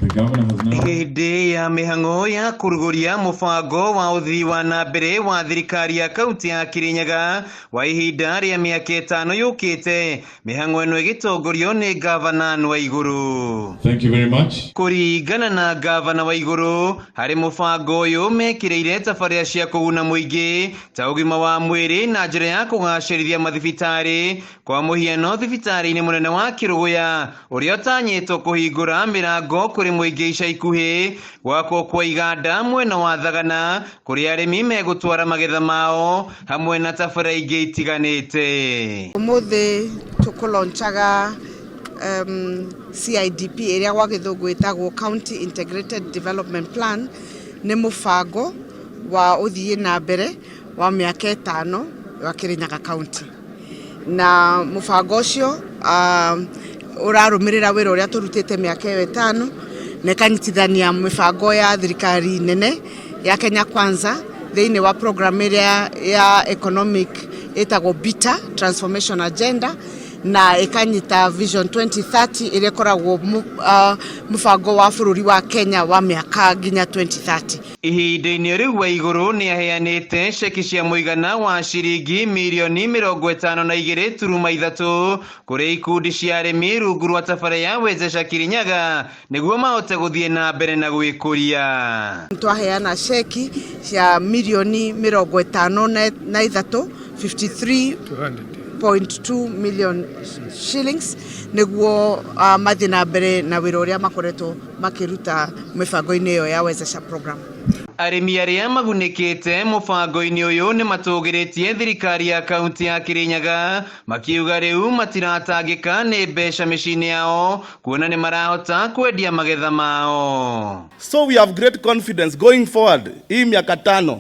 The governor has now Hĩndĩ ya mĩhang'o ya kũrugũria mũbango wa ũthii wa na mbere wa thirikari ya kaunti ya Kirinyaga wa ihinda rĩa mĩaka 5 yũkĩte, mĩhang'o ĩno ĩgĩtongorio nĩ ngavana Waiguru. Thank you very much. Kũringana na ngavana Waiguru, harĩ mũbango ũyũ mekĩrĩire tabarĩra cia kũguna mũingĩ ta ũgima wa mwĩrĩ na njĩra ya kũgacĩrithia mathibitarĩ, kwa mũhiano thibitarĩ-inĩ mũnene wa Kĩrũgũya ũrĩa ũtanyĩtwo kũhingũra mĩrango kũrĩ mũingĩ ica ikuhĩ, gwakwo kwa iganda mwena wa Thagana kũrĩa arĩmi megũtwara magetha mao hamwe na tabarĩra ingĩ itiganĩte. Ũmũthĩ tũkũlaunchaga CIDP ĩrĩa gwa gĩthũngũ ĩtagwo County Integrated Development Plan. Nĩ mũbango wa ũthii na mbere wa mĩaka 5 wa Kirinyaga County, na mũbango ũcio ũrarũmĩrĩra wĩra ũrĩa tũrutĩte mĩaka ĩyo 5 na ĩkanyitithania mĩbango ya thirikari nene ya Kenya Kwanza thĩinĩ wa program ĩrĩa ya economic ĩtagwo BITA Transformation Agenda, na ĩkanyita Vision 2030 ĩrĩa ĩkoragwo mũbango wa bũrũri wa Kenya wa mĩaka nginya 2030. Ihinda-inĩ rĩu Waiguru nĩ aheanĩte ceki cia mũigana wa ciringi mirioni 52.3 kũrĩ ikundi cia arĩmi rungu rwa tabarĩra ya Wezesha Kirinyaga nĩguo mahote gũthiĩ na mbere na gwĩkũria. Twaheana ceki cia mirioni 53, 53.2 million shillings, nĩguo mathiĩ na mbere na wĩra ũrĩa makoretwo makĩruta mĩbango-inĩ ĩyo ya Wezesha program. Arĩmi arĩa magunĩkĩte mũbango-inĩ ũyũ nĩ matũgĩrĩtie thirikari ya kaunti ya Kirinyaga makiuga rĩu matiratangĩka nĩ mbeca mĩciĩ-inĩ yao kuona nĩ marahota kwendia magetha mao. So we have great confidence going forward. Hii miaka 5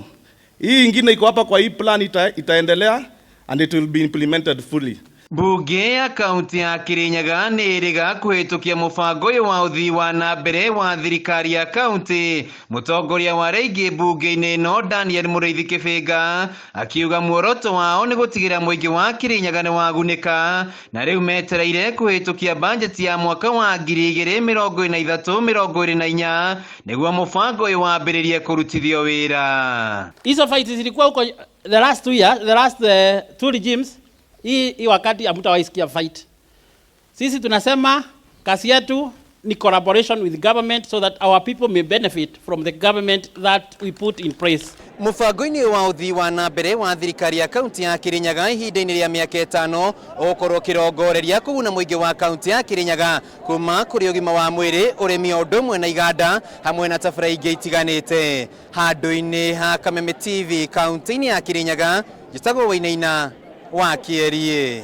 hii ingine iko hapa kwa hii plan itaendelea and it will be implemented fully. Mbunge ya kaunti ya Kirinyaga nĩ ĩrĩga kũhĩtũkia mũbango ũyũ wa ũthii wa na mbere wa thirikari ya kaunti. Mũtongoria wa arĩa aingĩ mbunge-inĩ ĩno Daniel Mũrĩithi Kĩbĩnga akiuga muoroto wao nĩ gũtigĩrĩra mũingĩ wa Kirinyaga nĩ wagunĩka, na rĩu metereire kũhĩtũkia bajeti ya mwaka wa 2023-2024 nĩguo mũbango ũyũ wambĩrĩrie kũrutithio wĩra. Hizo fights zilikuwa huko the last 2 years, the last two regimes. Hii wakati hamtawaisikia fight. Sisi tunasema kazi yetu ni collaboration with government so that our people may benefit from the government that we put in place. Mũbango-inĩ wa ũthii wa na mbere wa thirikari ya kaunti ya Kirinyaga ihinda-inĩ rĩa mĩaka 5 ũgũkorwo ũkĩrongoreria kũguna mũingĩ wa kaunti ya Kirinyaga kuma kũrĩ ũgima wa mwĩrĩ, ũrĩmi o ũndũ ũmwe na iganda hamwe na tabarĩra ingĩ itiganĩte. Handũ-inĩ ha Kameme TV kaunti-inĩ ya Kirinyaga, njĩtagwo Wainaina wa Kĩerie.